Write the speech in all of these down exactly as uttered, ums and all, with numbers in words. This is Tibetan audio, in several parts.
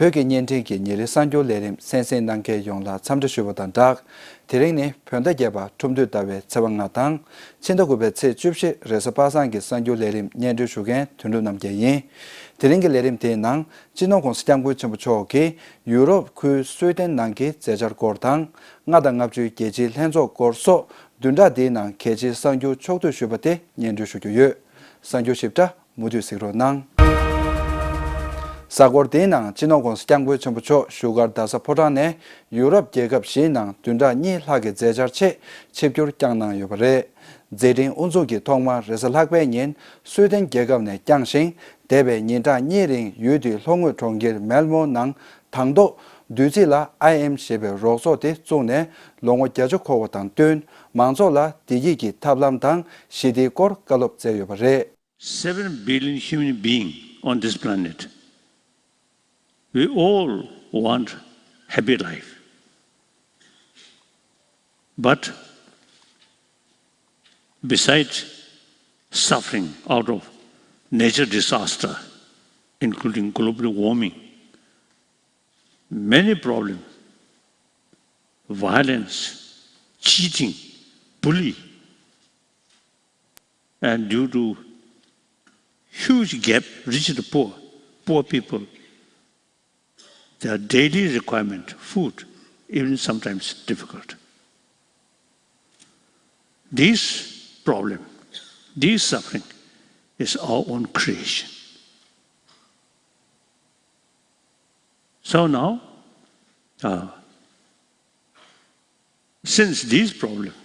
བོད་ཀྱི་བརྙན་འཕྲིན་གྱི་ཉིན་རེའི་གསར་འགྱུར་ལས་རིམ་གསན་གཟིགས་གནང་མཁན་ཡོངས་ལ་འཚམས་འདྲི་ཞུ་བ་དང་སྦྲགས། དེ་རིང་ནི་བོད་ཟླ་བརྒྱད་པ་ཁྲུམས་སྟོད་ཟླ་བའི་ཚེས་པ་ལྔ་དང་། ཕྱི་ཟླ་དགུ་པའི་ཚེས་བཅུ་བཞི་རེས་གཟའ་པ་སངས་ཀྱི་གསར་འགྱུར་ལས་རིམ་སྙན་སྒྲོན་ཞུ་མཁན་དོན་གྲུབ་རྣམ་རྒྱལ་ཡིན། དེ་རིང་གི་ལས་རིམ་དེའི་ནང་། སྤྱི་ནོར་༸གོང་ས་༸སྐྱབས་མགོན་ཆེན་པོ་མཆོག་གིས་ཡུ་རོབ་ཁུལ་སུའེ་ཏེན་ནང་གི་མཛད་འཆར་སྐོར་དང་། ལྔ་དང་ལྔ་བཅུའི་རྒྱལ་སྤྱིའི་ལྷན་ཚོགས་སྐོར་སོགས་བདུན་ཕྲག་འདིའི་ནང་གལ་ཆེའི་གསར་འགྱུར་ཕྱོགས་བསྡུས་ཞུས་པ་དེ་སྙན་སྒྲོན་ཞུ་རྒྱུ་ཡོད། གསར་འགྱུར་ཞིབ་ཕྲ་མུ་མཐུད་གཟིགས་རོགས་གནང་། གཟའ་འཁོར་འདིའི་ནང་སྤྱི་ནོར་༸གོང་ས་༸སྐྱབས་མགོན་ཆེན་པོ་མཆོག་བཞུགས་སྒར་རྡ་ས་ཕོ་བྲང་ནས་ཡུ་རོབ་རྒྱལ་ཁབ་བཞིའི་ནང་བདུན་ཕྲག་གཉིས་ལྷག་གི་མཛད་འཆར་ཆེད་ཆིབས་བསྒྱུར་བསྐྱངས་གནང་ཡོད་པ་རེད། མཛད་འཕྲིན་དབུ་འཛུགས་ཀྱི་ཐོག་མར་རེས་གཟའ་ལྷག་པའི་ཉིན་སུའེ་ཏེན་རྒྱལ་ཁབ་ནས་བསྐྱངས་ཤིང་། འདས་པའི་ཉིན་གྲངས་གཉིས་རིང་ཡུལ་དེའི་ལྷོ་ངོས་གྲོང་ཁྱེར་མེལ་མོ་ནང་དང་ཐོག་བདུད་རྩི་ལ་ཨའི་ཨེམ་ཞེས་པའི་རོགས་ཚོགས་དེ་བཙུགས་ནས་ལོ་ངོ་བརྒྱད་ཅུ་འཁོར་བ་དང་བསྟུན་མང་ཚོགས་ལ་བདེ་སྐྱིད་ཀྱི་ཐབས་ལམ་དང་ཞི་བདེའི་སྐོར་བཀའ་སློབ་སྩལ་ཡོད་པ་རེད། Seven billion human beings on this planet. We all want happy life. But besides suffering out of nature disaster, including global warming, many problems, violence, cheating, bully, and due to huge gap, rich to poor, poor people, their daily requirement, food, even sometimes difficult. This problem, this suffering is our own creation. So now, uh, since these problems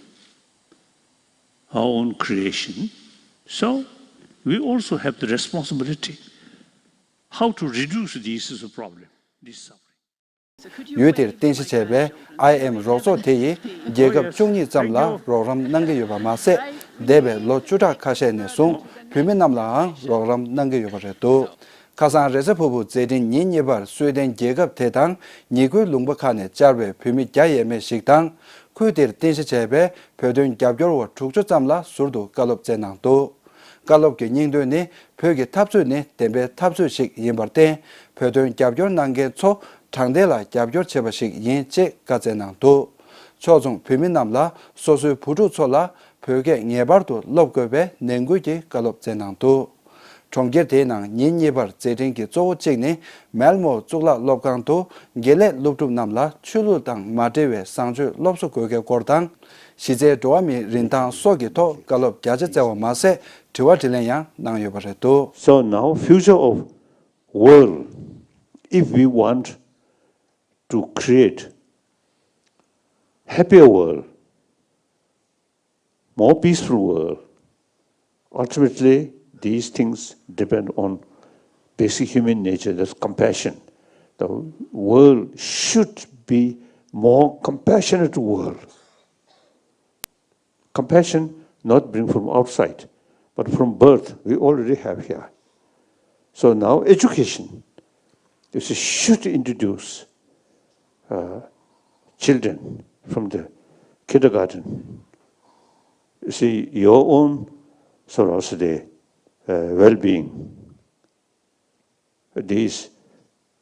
are our own creation, so we also have the responsibility how to reduce these problems, this suffering. ཡུལ་དེར་རྟེན་གཞི་བྱས་པའི་ཨའི་ཨེམ་རོགས་ཚོགས་དེ་ཡིས་རྒྱལ་ཁབ་བཅུ་གཉིས་ཙམ་ལ་རོགས་རམ་གནང་གི་ཡོད་པ་མ་ཟད། འདས་པའི་ལོ་བཅུ་ཕྲག་ཁ་ཤས་ནས་བཟུང་བོད་མི་རྣམས་ལའང་རོགས་རམ་གནང་གི་ཡོད་པ་རེད་འདུག་ཁ་སང་རེས་གཟའ་ཕུར་བུ་མཛད་འཕྲིན་ཉིན་གཉིས་པར་སུའེ་ཏེན་རྒྱལ་ཁབ་དེ་དང་ཉེ་ཁུལ་ལུང་པ་ཁག་ནས་བཅར་བའི་བོད་མི་བརྒྱ་ཡས་མས་ཤིག་དང་། ཁུལ་དེར་རྟེན་གཞི་བྱས་པའི་བོད་དོན་རྒྱབ་སྐྱོར་བ་དྲུག་ཅུ་ཙམ་ལ་ཟུར་དུ་བཀའ་སློབ་སྩལ་གནང་འདུག་བཀའ་སློབ་ཀྱི་སྙིང་དོན་ནི། བོད་ཀྱི་འཐབ་རྩོད་ནི་བདེན་པའི་འཐབ་རྩོད་ཞིག་ཡིན་པར་བརྟེན། བོད་དོན་རྒྱབ་སྐྱོར་གནང་མཁན་ཚོ་དྲང་བདེན་ལ་རྒྱབ་སྐྱོར་བྱེད་པ་ཞིག་ཡིན་ཅེས་བཀའ་སྩལ་གནང་འདུག་ཕྱོགས་མཚུངས་བོད་མི་རྣམས་ལ་སོ་སོའི་བུ་ཕྲུག་ཚོ་ལ་བོད་སྐད་ངེས་པར་དུ་སློབ་དགོས་པའི་ནན་སྐུལ་གྱི་བཀའ་སློབ་སྩལ་གནང་འདུག་གྲོང་ཁྱེར་དེའི་ནང་ཉིན་གཉིས་པར་མཛད་འཕྲིན་གྱི་གཙོ་བོ་གཅིག་ནི་མེལ་མོ་གཙུག་ལག་སློབ་ཁང་དུ་དགེ་ལས་སློབ་ཕྲུག་རྣམས་ལ་ཆོས་ལུགས་དང་མ་འབྲེལ་བའི་བཟང་སྤྱོད་སློབ་གསོ་དགོས་གལ་སྐོར་དང་། གཞི་རྩའི་འགྲོ་བ་མིའི་རིན་ཐང་སོགས་ཀྱི་ཐོག་བཀའ་སློབ་རྒྱ་ཆེ་སྩལ་བ་མ་ཟད། དྲི་བ་དྲིས་ལན་ཡང་གནང་ཡོད་པ་རེད་འདུག So now future of world, if we want to create happier world, more peaceful world, ultimately these things depend on basic human nature, that's compassion. The world should be more compassionate world. Compassion not bring from outside, but from birth, we already have here. So now education is should introduce uh, children from the kindergarten. You see, your own sort of the uh, well-being. These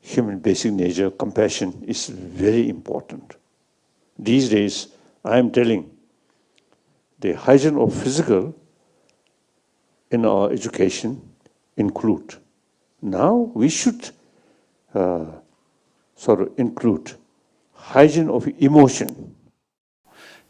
human basic nature, compassion is very important. These days, I am telling the hygiene of physical in our education include. Now we should uh, sort of include hygiene of emotion.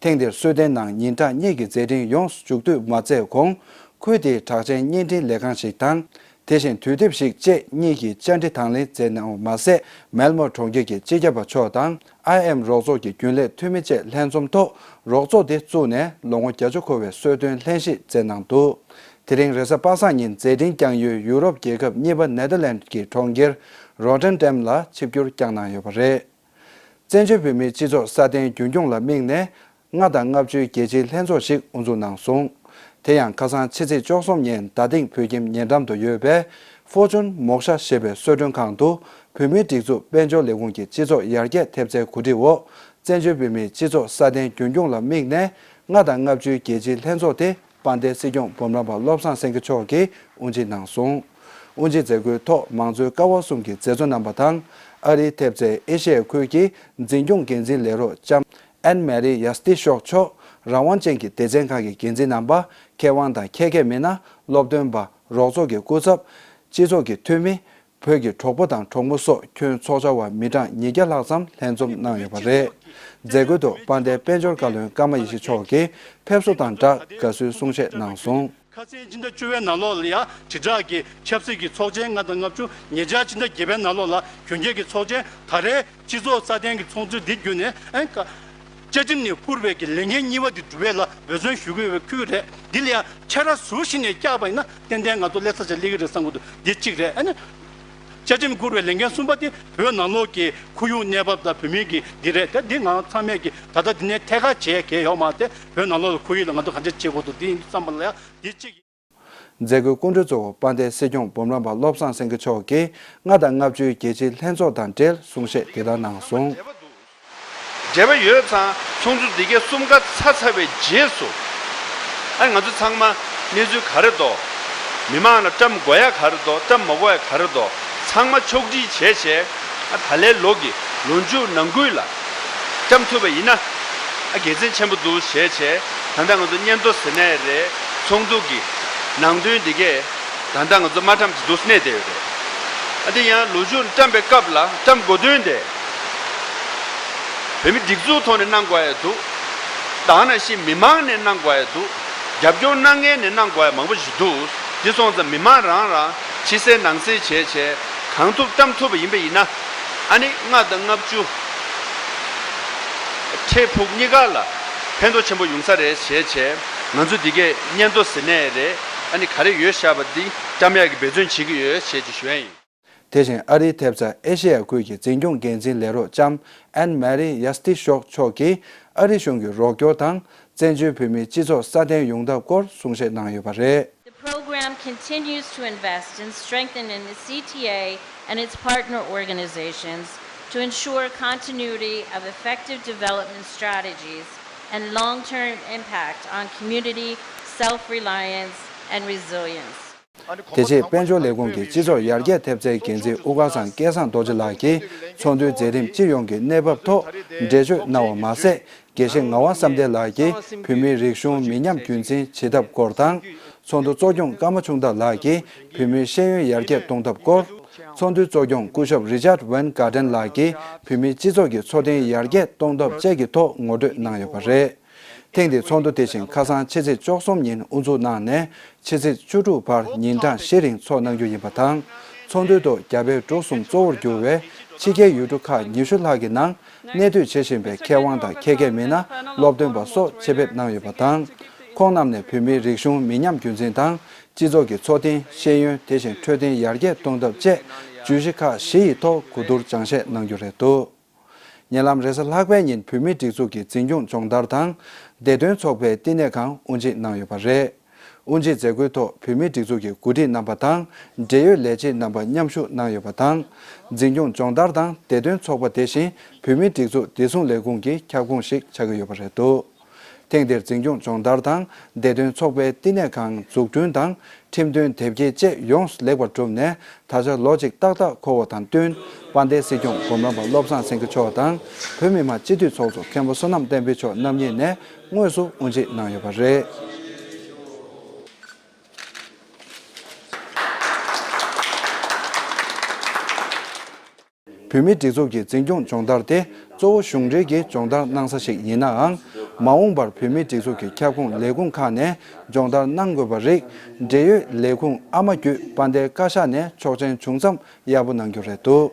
ཐེངས་འདིར་སུའེ་ཏེན་ནང་ཉིན་གྲངས་གཉིས་ཀྱི་མཛད་འཕྲིན་ཡོངས་སུ་མཇུག་བསྡུ་མ་མཛད་གོང་། ཁུལ་དེའི་གྲགས་ཅན་བརྙན་འཕྲིན་ལས་ཁང་ཞིག་དང་། དེ་བཞིན་དུས་དེབ་ཞིག་བཅས་གཉིས་ཀྱི་བཅར་འདྲི་དང་ལེན་མཛད་གནང་བ་མ་ཟད། མེལ་མོ་གྲོང་ཁྱེར་གྱི་སྤྱི་ཁྱབ་པ་མཆོག་དང་། ཨའི་ཨེམ་རོགས་ཚོགས་ཀྱི་རྒྱུན་ལས་འཐུས་མི་བཅས་ལྷན་འཛོམས་ཐོག་རོགས་ཚོགས་དེ་བཙུགས་ནས་ལོ་ངོ་བརྒྱད་ཅུ་འཁོར་བའི་གསོལ་སྟོན་ལྷན་གཤིས་མཛད་གནང་འདུག་དེ་རིང་རེས་གཟའ་པ་སངས་ཉིན་མཛད་འཕྲིན་བསྐྱངས་ཡུལ་ཡུ་རོབ་རྒྱལ་ཁབ་གཉིས་པ་ནེ་ཐར་ལེནཌ་ཀྱི་གྲོང་ཁྱེར་རོ་ཊར་ཌམ་ལ་ཆིབས་བསྒྱུར་བསྐྱངས་གནང་ཡོད་པ་རེད། བཙན་བྱོལ་བོད་མིའི་སྤྱི་ཚོགས་སྲ་བརྟན་རྒྱུན་འཁྱོངས་ལ་དམིགས་ནས། ལྔ་དང་ལྔ་བཅུའི་རྒྱལ་སྤྱིའི་ལྷན་ཚོགས་ཤིག་དབུ་འཛུགས་གནང་སོང་། དེ་ཡང་ཁ་སང་ཕྱི་ཚེས་བཅུ་གསུམ་ཉིན་རྡ་སྟེང་བོད་ཁྱིམ་ཉེ་འགྲམ་དུ་ཡོད་པའི་ཧྥོ་ཅུན་མོག་ཤ་ཞེས་པའི་གསོལ་མགྲོན་ཁང་དུ། བོད་མིའི་སྒྲིག་འཛུགས་དཔལ་འབྱོར་ལས་ཁུངས་ཀྱི་སྤྱི་ཚོགས་ཡར་རྒྱས་ཐེབས་རྩའི་གོ་སྒྲིག་འོག་བཙན་བྱོལ་བོད་མིའི་སྤྱི་ཚོགས་སྲ་བརྟན་རྒྱུན་འཁྱོངས་ལ་དམིགས་ནས། ལྔ་དང་ལྔ་བཅུའི་རྒྱལ་སྤྱིའི་ལྷན་ཚོགས་དེ། དཔལ་ལྡན་སྲིད་སྐྱོང་འབུམ་རམས་པ་བློ་བཟང་སེང་གེ་མཆོག་གིས་དབུ་འབྱེད་གནང་སོང་། དབུ་འབྱེད་མཛད་སྒོའི་ཐོག་མང་གཙོའི་ཀ་བ་གསུམ་གྱི་མཛད་གཙོ་རྣམ་པ་དང་། ཨ་རིའི་ཐེབས་རྩའི་ཨེ་ཤེ་ཡ་ཁུལ་གྱི་འཛིན་སྐྱོང་འགན་འཛིན་ལས་རོགས་ལྕམ་ཨན་མེ་རི་ཡ་སྟི་ཤོག་མཆོག་རང་དབང་ཅན་གྱི་སྡེ་ཚན་ཁག་གི་འགན་འཛིན་རྣམ་པ། མཁས་དབང་དང་ཁྱད་མཁས་མི་སྣ། སློབ་སྟོན་པ། རོགས་ཚོགས་ཀྱི་སྐུ་ཚབ། སྤྱི་ཚོགས་ཀྱི་འཐུས་མི། བོད་ཀྱི་གྲོགས་པོ་དང་གྲོགས་མོ་སོགས་ཁྱོན་ཚོགས་བཅར་བ་མི་གྲངས་ཉིས་བརྒྱ་ལྷག་ཙམ་ལྷན་འཛོམས་གནང་ཡོད་པ་རེད། མཛད་སྒོའི་ཐོག་དཔལ་ལྡན་དཔལ་འབྱོར་བཀའ་བློན་ཀརྨ་ཡེ་ཤེས་མཆོག་གིས་ཕེབས་བསུ་དང་སྦྲགས་དགའ་བསུའི་གསུང་བཤད་གནང་སོང་། ཁ་སང་ཕྱི་ཟླ་བཅུ་པའི་ནང་ལོགས་ལ་ཡང་དྲིལ་བསྒྲགས་ཀྱི་ཆབ་སྲིད་ཀྱི་ཚོགས་ཆེན་ལྔ་དང་ལྔ་བཅུ། ཉེ་ཆར་ཕྱི་ཟླ་བརྒྱད་པའི་ནང་ལོགས་ལ་གྱོན་ཆས་ཀྱི་ཚོགས་ཆེན། ད་རེས་སྤྱི་ཚོགས་སྲ་བརྟན་གྱི་ཚོགས་འདུ་འདི་བརྒྱུད་ནས་ཨན་ཀ་བཅའ་ཁྲིམས་ནས་བསྐུར་བའི་གི་ལས་འགན་གཉིས་པ་འདི་སྒྲུབ་པ་ལ་འབད་བརྩོན་ཞུ་གི་ཡོད་པའི་ཁུལ་རེད། འདི་ལ་ཡང་ཆ་ར་ཟུར་ཞིག་ནས་བཀྱགས་པ་ཡིན་ན་ཏན་ཏན་ང་ཚོ་སླེབས་ས་ཆ་སླེབས་ཀྱི་རེད་བསམ་གྱི་འདུག་འདི་གཅིག་རེད། ཨ་ནི་བཅའ་ཁྲིམས་བསྐུར་བའི་ལས་འགན་གསུམ་པ་དེ་བོད་ནང་ལོགས་ཀྱི་ཁོར་ཡུག་གནས་བབ་དང་བོད་མིའི་གི་འདི་རེད། ད་འདི་ང་ཚང་མས་ཀྱི་ད་ལྟ་འདི་ནས་ཐད་ཀར་བྱས་གལ་ཡོད་མ་རེད། བོད་ནང་ལོགས་ལ་ཁོར་ཡུག་ལ་ང་ཚོ་གང་ཅི་བྱེད་དགོས་འདུག་འདི་ཡིན་བསམ་པ་ལ་ཡང་འདི་གཅིག་མཛད་སྒོའི་སྐུ་མགྲོན་གཙོ་བོ་དཔལ་ལྡན་སྲིད་སྐྱོང་འབུམ་རམས་པ་བློ་བཟང་སེང་གེ་མཆོག་གིས་ལྔ་དང་ལྔ་བཅུའི་རྒྱལ་སྤྱིའི་ལྷན་ཚོགས་དང་འབྲེལ་གསུང་བཤད་དེ་ལྟར་གནང་སོང་། འབྲེལ་བ་ཡོད་ཙང་ཚོགས་འདུ་འདི་གའི་གསུམ་ཀ་ཚར་ཚར་བའི་རྗེས་སུ། ཨ་ང་ཚོ་ཚང་མ་གནས་ཚུལ་ག་རེ་འདུག་མི་མང་ལ་བཀྲམ་དགོས་ཡ་ག་རེ་འདུག་བཀྲམ་མ་དགོས་ཡ་ག་རེ་འདུག་ཚང་མ་ཕྱོགས་སྒྲིག་བྱས་བྱས། ཨ་ད་ལན་ལོ་གི་ལོ་མཇུག་ནང་ཁུལ་ལ་བཀྲམ་ཐུབ་པ་ཡིན་ན། ཨ་དགེ་མཚན་ཆེན་པོ་འདུག་བྱས་བྱས། ད་ལྟ་ང་ཚོ་སྙན་ཐོ་ཟེར་ནའི་རེད། ཚོགས་འདུ་གི་ནང་དོན་འདི་གས་ད་ལྟ་ང་ཚོ་མ་བཀྲམ་གྱི་འདུག་གནས་བསྡད་ཡོད་རེད། ཨ་དེ་ཡང་ལོ་མཇུག་བཀྲམ་པའི་སྐབས་ལ་བཀྲམ་དགོས་དོན་དེ་བོད་མི་སྒྲིག་འཛུགས་ཐོག་ནས་གནང་དགོས་ཡ་འདུག་ད་ག་ནང་བཞིན་མི་མང་ནས་གནང་དགོས་ཡ་འདུག་རྒྱབ་སྐྱོར་གནང་མཁན་ནས་གནང་དགོས་ཡ་མང་པོ་ཞིག་འདུག་འདི་སོང་ཙང་མི་མང་རང་རང་ཕྱི་གསལ་ནང་གསལ་བྱས་བྱས་གང་ཐུབ་བཀྲམ་ཐུབ་པ་ཡིན་པ་ཡིན་ན། ཨ་ནི་ལྔ་དང་ལྔ་བཅུ་འཕྲལ་ཕུགས་གཉིས་ཀ་ལ་ཕན་ཐོགས་ཆེན་པོ་ཡོང་ས་རེད་བྱས་བྱས། ང་ཚོ་འདི་གས་སྙན་ཐོ་ཟེར་ནའི་རེད། ཨ་ནི་ག་རེ་ཡོད་བཞག་པ་འདི་བཀྲམ་ཡག་གི་འབད་བརྩོན་བྱེད་ཀྱི་ཡོད་བྱས་ཅེས་ཞུ་ཡ་ཡིན། དེ་བཞིན་ཨ་རིའི་ཐེབས་རྩ་ཨེ་ཤེ་ཡ་ཁུལ་གྱི་འཛིན་སྐྱོང་འགན་འཛིན་ལས་རོགས་ལྕམ་ཨན་མ་རི་ཡ་སྟི་ཤོག་མཆོག་གིས་ཨ་རི་གཞུང་གི་རོགས་སྐྱོར་དང་། བཙན་བྱོལ་བོད་མིའི་སྤྱི་ཚོགས་སྲ་བརྟན་ཡོང་ཐབས་སྐོར་གསུང་བཤད་གནང་ཡོད་པ་རེད། The program continues to invest in strengthening the C T A and its partner organizations to ensure continuity of effective development strategies and long-term impact on community self-reliance and resilience. དེ་རྗེས་དཔལ་འབྱོར་ལས་ཁུངས་ཀྱི་སྤྱི་ཚོགས་ཡར་རྒྱས་ཐེབས་རྩའི་འགན་འཛིན་དབུ་དཀར་ཚང་སྐལ་བཟང་རྡོ་རྗེ་ལགས་ཀྱིས་ཚོགས་འདུའི་མཛད་རིམ་སྤྱི་ཡོངས་ཀྱི་གནས་བབ་ཐོག་འགྲེལ་བརྗོད་གནང་བ་མ་ཟད། དགེ་བཤེས་ངག་དབང་བསམ་གཏན་ལགས་ཀྱིས་བོད་མིའི་རིག་གཞུང་མི་ཉམས་རྒྱུན་འཛིན་བྱེད་ཐབས་སྐོར་དང་། ཚོགས་འདུ་གཙོ་སྐྱོང་ཀརྨ་ཆུང་བདག་ལགས་ཀྱིས་བོད་མིའི་ཤེས་ཡོན་ཡར་རྒྱས་གཏོང་ཐབས་སྐོར། ཚོགས་འདུའི་གཙོ་སྐྱོང་སྐུ་ཞབས་རི་ཅར་ཝན་གྷར་ཌེན་ལགས་ཀྱིས་བོད་མིའི་སྤྱི་ཚོགས་ཀྱི་འཚོ་རྟེན་ཡར་རྒྱས་གཏོང་ཐབས་བཅས་ཀྱི་ཐོག་ངོ་སྤྲོད་གནང་ཡོད་པ་རེད། ཐེངས་འདིའི་ཚོགས་འདུ་དེ་བཞིན་ཁ་སང་ཕྱི་ཚེས་བཅུ་གསུམ་ཉིན་དབུ་འཛུགས་གནང་ནས། ཕྱི་ཚེས་བཅུ་དྲུག་བར་ཉིན་གྲངས་བཞི་རིང་ཚོགས་གནང་རྒྱུ་ཡིན་པ་དང་། ཚོགས་འདུའི་ཐོག་རྒྱ་བལ་འབྲུག་གསུམ་གཙོ་བོར་གྱུར་བའི་ཕྱི་རྒྱལ་ཡུལ་གྲུ་ཁག་ཉི་ཤུ་ལྷག་གི་ནང་གནས་སྡོད་བྱེད་བཞིན་པའི་མཁས་དབང་དང་ཁྱད་མཁས་མི་སྣ། སློབ་སྟོན་པ་སོགས་ཆེད་ཕེབས་གནང་ཡོད་པ་དང་། ཁོང་རྣམས་ནས་བོད་མིའི་རིག་གཞུང་མི་ཉམས་རྒྱུན་འཛིན་དང་། སྤྱི་ཚོགས་ཀྱི་འཚོ་རྟེན། ཤེས་ཡོན། དེ་བཞིན་འཕྲོད་བསྟེན་ཡར་རྒྱས་གཏོང་ཐབས་བཅས་བརྗོད་གཞི་ཁག་བཞི་ཡི་ཐོག་གོ་བསྡུར་སྦྱང་བཤད་གནང་རྒྱུ་རེད་འདུག་ཉེ་ལམ་རེས་གཟའ་ལྷག་པའི་ཉིན་བོད་མིའི་སྒྲིག་འཛུགས་ཀྱི་འཛིན་སྐྱོང་སྦྱོང་བརྡར་དང་བདེ་དོན་ཚོགས་པའི་བསྟི་གནས་ཁང་དབུ་འབྱེད་གནང་ཡོད་པ་རེད། དབུ་འབྱེད་མཛད་སྒོའི་ཐོག་བོད་མིའི་སྒྲིག་འཛུགས་ཀྱི་འགོ་ཁྲིད་རྣམ་པ་དང་། འབྲེལ་ཡོད་ལས་བྱེད་རྣམ་པ་མཉམ་ཞུགས་གནང་ཡོད་པ་དང་། འཛིན་སྐྱོང་སྦྱོང་བརྡར་དང་བདེ་དོན་ཚོགས་པ་དེ་བཞིན་བོད་མིའི་སྒྲིག་འཛུགས་བདེ་སྲུང་ལས་ཁུངས་ཀྱི་ཁྱབ་ཁོངས་ཤིག་ཆགས་ཀྱི་ཡོད་པ་རེད་འདུག་ཐེངས་འདིར་འཛིན་སྐྱོང་སྦྱོང་བརྡར་དང་བདེ་དོན་ཚོགས་པའི་བསྟི་གནས་ཁང་འཛུགས་སྐྲུན་དང་ཁྲིམས་དོན་དེབ་སྐྱེལ་བཅས་ཡོངས་སུ་ལེགས་པར་གྲུབ་ནས། ད་ཆ་ལོ་གཅིག་ཏག་ཏག་འཁོར་བ་དང་བསྟུན། དཔལ་ལྡན་སྲིད་སྐྱོང་འབུམ་རམས་པ་བློ་བཟང་སེང་གེ་མཆོག་དང་། བོད་མི་མང་སྤྱི་འཐུས་ཚོགས་གཙོ་མཁན་པོ་བསོད་ནམས་བསྟན་འཕེལ་མཆོག་རྣམ་གཉིས་ནས་དངོས་སུ་དབུ་འབྱེད་གནང་ཡོད་པ་རེད། བོད་མིའི་སྒྲིག་འཛུགས་ཀྱི་འཛིན་སྐྱོང་སྦྱོང་བརྡར་དེ་གཙོ་བོ་གཞུང་འབྲེལ་གྱི་སྦྱོང་བརྡར་གནང་ས་ཞིག་ཡིན་ནའང་། མ་འོངས་པར་བོད་མིའི་སྒྲིག་འཛུགས་ཀྱི་ཁྱབ་ཁོངས་ལས་ཁུངས་ཁག་ནས་སྦྱོང་བརྡར་གནང་དགོས་པ་རིགས། འབྲེལ་ཡོད་ལས་ཁུངས་ཨ་མ་བརྒྱུད་དཔལ་ལྡན་བཀའ་ཤག་ནས་ཆོག་མཆན་བྱུང་མཚམས་ཡག་པོ་གནང་རྒྱུ་རེད་འདུག་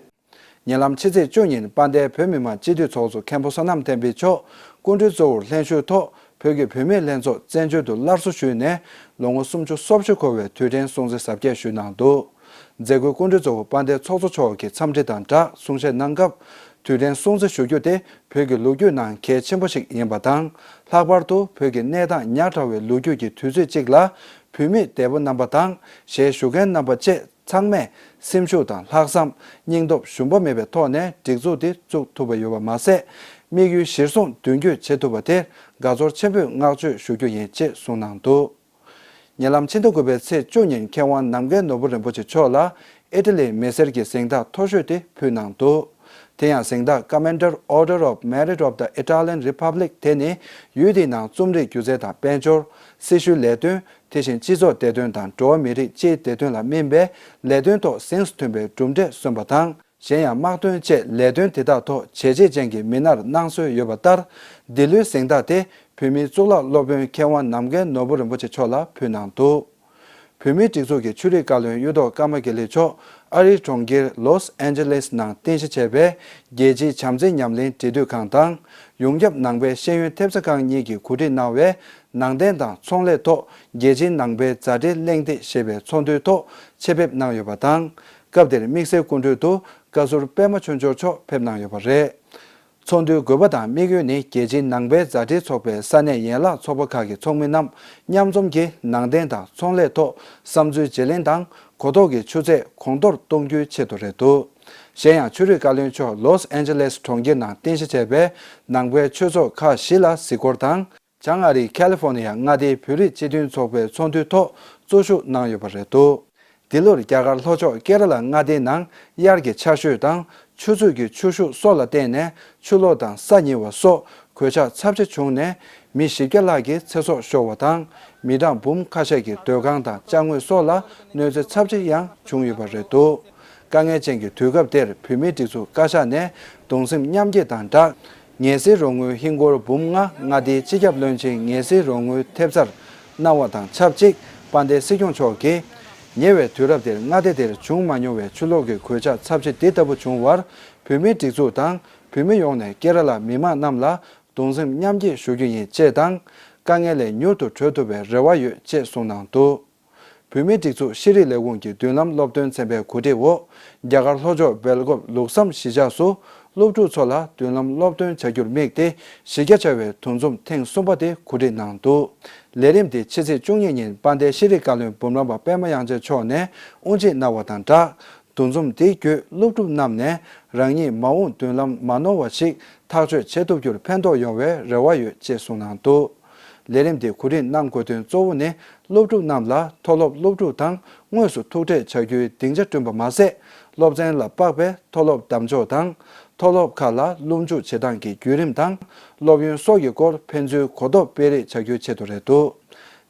ཉེ་ལམ་ཕྱི་ཚེས་བཅུ་ཉིན་དཔལ་ལྡན་བོད་མི་མང་སྤྱི་འཐུས་ཚོགས་གཙོ་མཁན་པོ་བསོད་ནམས་བསྟན་འཕེལ་མཆོག་སྐུ་མགྲོན་གཙོ་བོར་ལྷན་ཞུགས་ཐོག་བོད་ཀྱི་བུད་མེད་ལྷན་ཚོགས་བཙན་བྱོལ་དུ་སླར་གསོ་ཞུས་ནས་ལོ་ངོ་སུམ་ཅུ་སོ་བཞི་འཁོར་བའི་དུས་དྲན་སྲུང་བརྩི་གཟབ་རྒྱས་ཞུས་གནང་འདུག་མཛད་སྒོའི་སྐུ་མགྲོན་གཙོ་བོ་དཔལ་ལྡན་ཚོགས་གཙོ་མཆོག་གིས་འཚམས་འདྲི་དང་སྦྲགས་གསུང་བཤད་གནང་སྐབས། དུས་དྲན་སྲུང་བརྩི་ཞུ་རྒྱུ་དེ་བོད་ཀྱི་ལོ་རྒྱུས་ནང་གལ་ཆེན་པོ་ཞིག་ཡིན་པ་དང་། ལྷག་པར་དུ་བོད་ཀྱི་གནས་སྟངས་ཉག་ཕྲ་བའི་ལོ་རྒྱུས་ཀྱི་དུས་ཚོད་ཅིག་ལ། བུད་མེད་འདས་པོ་རྣམ་པ་དང་ཞལ་བཞུགས་མཁན་རྣམ་པ་བཅས་ཚང་མས་སེམས་ཤུགས་དང་ལྷག་བསམ། སྙིང་སྟོབས་ཞུམ་པ་མེད་པའི་ཐོག་ནས་སྒྲིག་འཛུགས་འདི་བཙུགས་ཐུབ་པ་ཡོད་པ་མ་ཟད། དམིགས་ཡུལ་གཞིར་བཟུང་མདུན་སྐྱོད་བྱེད་ཐུབ་པ་དེར་དགའ་ཚོར་ཆེན་པོས་བསྔགས་བརྗོད་ཞུ་རྒྱུ་ཡིན་ཅེས་གསུངས་གནང་འདུག་ཉེ་ལམ་ཕྱི་ཟླ་དགུ་པའི་ཚེས་བཅུ་ཉིན་མཁས་དབང་ནམ་མཁའི་ནོར་བུ་རིན་པོ་ཆེ་མཆོག་ལ་ཨི་ཊ་ལིའི་མི་སེར་གྱི་གཟེངས་རྟགས་མཐོ་ཤོས་དེ་ཕུལ་གནང་འདུག་དེ་ཡང་གཟེངས་རྟགས་Commendeur Order of Merit of the Italian Republic དེ་ནི་ཡུལ་དེའི་ནང་རྩོམ་རིག་སྒྱུ་རྩལ་དང་དཔལ་འབྱོར། སྲི་ཞུའི་ལས་དོན། དེ་བཞིན་སྤྱི་ཚོགས་བདེ་དོན་དང་འགྲོ་བ་མི་རིགས་སྤྱིའི་བདེ་དོན་ལ་སྨིན་པའི་ལས་དོན་ཐོག་གཟེངས་སུ་ཐོན་པའི་གྲུབ་འབྲས་སོན་པ་དང་། གཞན་ཡང་དམག་དོན་བཅས་ལས་དོན་དེ་དག་ཐོག་བྱས་རྗེས་ཅན་གྱི་མི་སྣར་གནང་སྲོལ་ཡོད་པ་ལྟར། འདི་ལོའི་གཟེངས་རྟགས་དེ་བོད་མིའི་གཙུག་ལག་སློབ་དཔོན་མཁས་དབང་ནམ་མཁའི་ནོར་བུ་རིན་པོ་ཆེ་མཆོག་ལ་ཕུལ་གནང་འདུག་བོད་མིའི་སྒྲིག་འཛུགས་ཀྱི་ཆོས་རིག་བཀའ་བློན་གཡུ་ཐོག་ཀརྨ་དགེ་ལེགས་མཆོག་ཨ་རིའི་གྲོང་ཁྱེར་ལོས་ཨན་ཇེ་ལེས་ནང་རྟེན་གཞི་བྱས་པའི་རྒྱལ་སྤྱིའི་བྱམས་བརྩེའི་ཉམས་ལེན་འབྲེལ་མཐུད་ཁང་དང་། ཡོངས་ཁྱབ་ནང་པའི་ཤེས་ཡོན་ཐེབས་རྩ་ཁང་གཉིས་ཀྱིས་གོ་སྒྲིག་གནང་བའི་ནང་བསྟན་དང་ཚོང་ལས་ཐོག་རྒྱལ་སྤྱིའི་ནང་པའི་མཛའ་འབྲེལ་གླེང་སྟེགས་ཞེས་པའི་ཚོགས་འདུའི་ཐོག་ཆེད་ཕེབས་གནང་ཡོད་པ་དང་། སྐབས་དེར་དམིགས་བསལ་སྐུ་མགྲོན་དུ་བཀའ་ཟུར་པད་མ་ཆོས་འབྱོར་མཆོག་ཕེབས་གནང་ཡོད་པ་རེད། ཚོགས་འདུའི་དགོས་པ་དང་དམིགས་ཡུལ་ནི་རྒྱལ་སྤྱིའི་ནང་པའི་མཛའ་འབྲེལ་ཚོགས་པའི་ས་གནས་ཡན་ལག་ཚོགས་པ་ཁག་གི་ཚོགས་མི་རྣམས་མཉམ་འཛོམས་ཀྱིས་ནང་བསྟན་དང་ཚོང་ལས་ཐོག་བསམ་ཚུལ་བརྗེ་ལེན་དང་གོ་རྟོགས་ཀྱི་ཆུ་ཚད་གོང་མཐོར་གཏོང་རྒྱུའི་ཆེད་དུ་རེད་འདུག་གཞན་ཡང་ཆོས་རིག་བཀའ་བློན་མཆོག་ལོས་ཨན་ཇེ་ལེས་གྲོང་ཁྱེར་ནང་རྟེན་གཞི་བྱས་པའི་ནང་པའི་ཆོས་ཚོགས་ཁག་བཞི་ལ་གཟིགས་སྐོར་དང་། བྱང་ཨ་རིའི་ཁ་ལི་ཧྥོ་ནི་ཡ་མངའ་སྡེའི་བོད་རིགས་སྤྱི་མཐུན་ཚོགས་པའི་ཚོགས་འདུའི་ཐོག་གཙོ་བཞུགས་གནང་ཡོད་པ་རེད་འདུག་འདི་ལོར་རྒྱ་གར་ལྷོ་ཕྱོགས་ཀེ་ར་ལ་མངའ་སྡེའི་ནང་དབྱར་གྱི་ཆར་ཞོད་དང་ཆུ་ཚོད་ཀྱི་ཆུ་ཤུགས་སོགས་ལ་བརྟེན་ནས་ཆུ་ལོག་དང་ས་ཉིལ་བ་སོགས་གོད་ཆག་ཚབས་ཆེ་བྱུང་ནས་མི་བཞི་བརྒྱ་ལྷག་གི་ཚེ་སྲོག་ཤོར་བ་དང་། མི་གྲངས་འབུམ་ཁ་ཤས་ཀྱི་སྡོད་ཁང་དང་ཅ་དངོས་སོགས་ལ་གནོད་འཚེ་ཚབས་ཆེ་ཡང་བྱུང་ཡོད་པ་རེད་འདུག་དཀའ་ངལ་ཅན་གྱི་དུས་སྐབས་དེར་བོད་མིའི་སྒྲིག་འཛུགས་བཀའ་ཤག་ནས་གདུང་སེམས་མཉམ་སྐྱེད་དང་སྦྲགས། ངལ་སེལ་རོགས་དངུལ་ཧིན་སྒོར་འབུམ་ལྔ་མངའ་སྡེའི་སྤྱི་ཁྱབ་བློན་ཆེན་ངལ་སེལ་རོགས་དངུལ་ཐེབས་རྩར་གནང་བ་དང་ཆབས་ཅིག་དཔལ་ལྡན་སྲིད་སྐྱོང་མཆོག་གིས། ཉེ་བའི་དུས་རབས་འདིར་མངའ་སྡེ་འདིར་བྱུང་མ་མྱོང་བའི་ཆུ་ལོག་གི་གོད་ཆག་ཚབས་ཆེ་འདི་ལྟ་བུ་བྱུང་བར་བོད་མིའི་སྒྲིག་འཛུགས་དང་བོད་མི་ཡོངས་ནས་ཀེ་ར་ལ་མི་མང་རྣམས་ལ་གདུང་སེམས་མཉམ་སྐྱེད་ཞུ་རྒྱུ་ཡིན་ཅེས་དང་། དཀའ་ངལ་ལས་མྱུར་དུ་གྲོལ་ཐུབ་པའི་རེ་བ་ཡོད་ཅེས་གསུངས་གནང་འདུག་བོད་མིའི་སྒྲིག་འཛུགས་ཤེས་རིག་ལས་ཁུངས་ཀྱི་མདུན་ལམ་སློབ་སྟོན་ཚན་པའི་གོ་སྒྲིག་འོག་རྒྱ་གར་ལྷོ་ཕྱོགས་སྦེལ་ཀོབ་ལུགས་བསམ་གཞིས་ཆགས་སུ་སློབ་ཕྲུག་ཚོ་ལ་མདུན་ལམ་སློབ་སྟོན་བྱ་རྒྱུར་དམིགས་ཏེ་གཞི་རྒྱ་ཆེ་བའི་འདུ་འཛོམས་ཐེངས་གསུམ་པ་དེ་གོ་སྒྲིག་གནང་འདུག་ལས་རིམ་དེ་ཕྱི་ཚེས་བཅུ་གཉིས་ཉིན་དཔལ་ལྡན་ཤེས་རིག་བཀའ་བློན་འབུམ་རམས་པ་པད་མ་དབྱངས་ཅན་མཆོག་ནས་དབུ་འབྱེད་གནང་བ་དང་སྦྲགས། འདུ་འཛོམས་དེའི་བརྒྱུད་སློབ་ཕྲུག་རྣམས་ནས་རང་ཉིད་མ་འོངས་མདུན་ལམ་མ་ནོར་བ་ཞིག་ཐག་གཅོད་བྱེད་ཐུབ་རྒྱུར་ཕན་ཐོགས་ཡོང་བའི་རེ་བ་ཡོད་ཅེས་གསུངས་གནང་འདུག་ལས་རིམ་དེ་གོ་སྒྲིག་གནང་དགོས་དོན་གཙོ་བོ་ནི་སློབ་ཕྲུག་རྣམས་ལ་མཐོ་སློབ་སློབ་ཕྲུག་དང་དངོས་སུ་ཐུག་འཕྲད་བྱ་རྒྱུའི་སྡིངས་ཆ་བསྐྲུན་པ་མ་ཟད། སློབ་ཚན་ལ་དཔག་པའི་མཐོ་སློབ་གདམ་འཇོག་དང་། མཐོ་སློབ་ཁག་ལ་སློབ་འཇུག་བྱེད་སྟངས་ཀྱི་བརྒྱུད་རིམ་དང་། སློབ་ཡོན་སོགས་ཀྱི་སྐོར་ཕན་ཚུན་གོ་རྟོགས་སྤེལ་རེས་བྱ་རྒྱུའི་ཆེད་དུ་རེད་འདུག་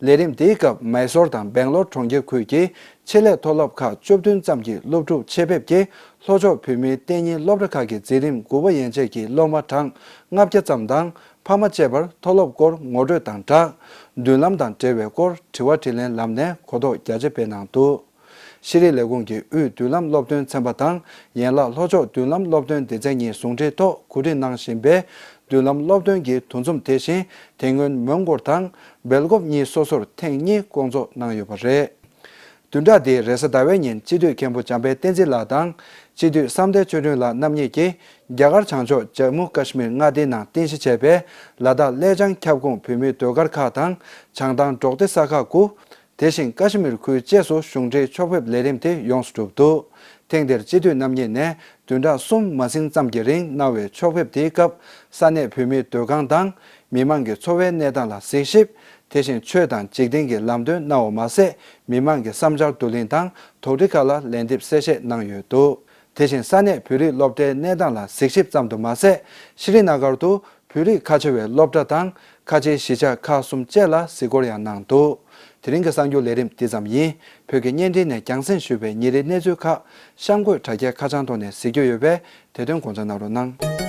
ལས་རིམ་དེའི་སྐབས་མའི་སོར་དང་སྦེང་ལོར་གྲོང་ཁྱེར་ཁུལ་གྱི་ཆེད་ལས་མཐོ་སློབ་ཁག་བཅུ་བདུན་ཙམ་གྱི་སློབ་ཕྲུག་ཆེད་ཕེབས་ཀྱིས་ལྷོ་ཕྱོགས་བོད་མིའི་གཏན་ཉིན་སློབ་གྲྭ་ཁག་གི་འཛིན་རིམ་དགུ་པ་ཡན་ཆད་ཀྱི་སློབ་མ་གྲངས་ལྔ་བརྒྱ་ཙམ་དང་ཕ་མ་བཅས་པར་མཐོ་སློབ་སྐོར་ངོ་སྤྲོད་དང་སྦྲགས། མདུན་ལམ་དང་འབྲེལ་བའི་སྐོར་དྲི་བ་དྲིས་ལན་ལམ་ནས་གོ་རྟོགས་རྒྱ་ཆེ་སྤེལ་གནང་འདུག་ཤེས་རིག་ལས་ཁུངས་ཀྱི་དབུས་མདུན་ལམ་སློབ་སྟོན་ཚན་པ་དང་ཡན་ལག་ལྷོ་ཕྱོགས་མདུན་ལམ་སློབ་སྟོན་སྡེ་ཚན་གཉིས་ཟུང་འབྲེལ་ཐོག་གོ་སྒྲིག་གནང་བཞིན་པའི་མདུན་ལམ་སློབ་སྟོན་གྱི་འདུ་འཛོམས་དེ་བཞིན་དེ་སྔོན་མོན་གྷོ་དང་སྦེལ་ཀོབ་གཉིས་སོ་སོར་ཐེངས་གཉིས་སྐོང་ཚོགས་གནང་ཡོད་པ་རེད། བདུན་ཕྲག་འདིའི་རེས་གཟའ་ཟླ་བའི་ཉིན་སྤྱི་འཐུས་མཁན་པོ་འཇམ་དཔལ་བསྟན་འཛིན་ལགས་དང་སྤྱི་འཐུས་བསམ་གཏན་ཆོས་སྒྲོན་ལགས་རྣམ་གཉིས་ཀྱིས་རྒྱ་གར་བྱང་ཕྱོགས་ཇམ་མུ་ཀ་ཤི་མིར་མངའ་སྡེའི་ནང་རྟེན་གཞི་བྱས་པའི་ལ་དྭགས་ཀླད་བྱང་ཁྱབ་ཁོངས་བོད་མིའི་ཟློས་གར་ཁག་དང་བྱང་ཐང་འབྲོག་སྡེ་ས་ཁག་དགུ། དེ་བཞིན་ཀ་ཤི་མིར་ཁུལ་བཅས་སུ་གཞུང་འབྲེལ་ཕྱོགས་ཕེབས་ལས་རིམ་དེ་ཡོངས་སུ་གྲུབ་འདུག་ཐེངས་འདིར་སྤྱི་འཐུས་རྣམ་གཉིས་ནས་བདུན་ཕྲག་གསུམ་མ་ཟིན་ཙམ་གྱི་རིང་གནང་བའི་ཕྱོགས་ཕེབས་དེའི་སྐབས་ས་གནས་བོད་མིའི་སྡོད་ཁང་དང་མི་མང་གི་འཚོ་བའི་གནས་སྟངས་ལ་གཟིགས་ཞིབ། དེ་བཞིན་ཆོས་དང་འཇིག་རྟེན་གྱི་ལམ་སྟོན་གནང་བ་མ་ཟད་མི་མང་གི་བསམ་འཆར་བསྡུ་ལེན་དང་དོགས་འདྲི་ཁག་ལ་ལན་འདེབས་གསལ་བཤད་གནང་ཡོད་འདུག་དེ་བཞིན་ས་གནས་བོད་རིགས་སློབ་གྲྭའི་གནས་སྟངས་ལ་གཟིགས་ཞིབ་ཙམ་དུ་མ་ཟད་ཤྲི་ནཱ་གར་དུ་བོད་རིགས་ཁ་ཆེ་བའི་སློབ་གྲྭ་དང་ཁ་ཆེའི་གཞིས་ཆགས་ཁག་གསུམ་བཅས་ལ་གཟིགས་སྐོར་ཡང་གནང་འདུག་དེ་རིང་གི་གསར་འགྱུར་ལས་རིམ་འདི་ཙམ་ཡིན། བོད་ཀྱི་བརྙན་འཕྲིན་ནས་རྒྱང་སྲིང་ཞུས་པའི་ཉིན་རེའི་གནས་ཚུལ་ཁག་གཤམ་འཁོད་དྲ་རྒྱའི་ཁ་བྱང་ཐོག་ནས་གཟིགས་རྒྱུ་ཡོད་པས་དེ་དོན་དགོངས་འཇགས་གནང་རོགས་གནང་།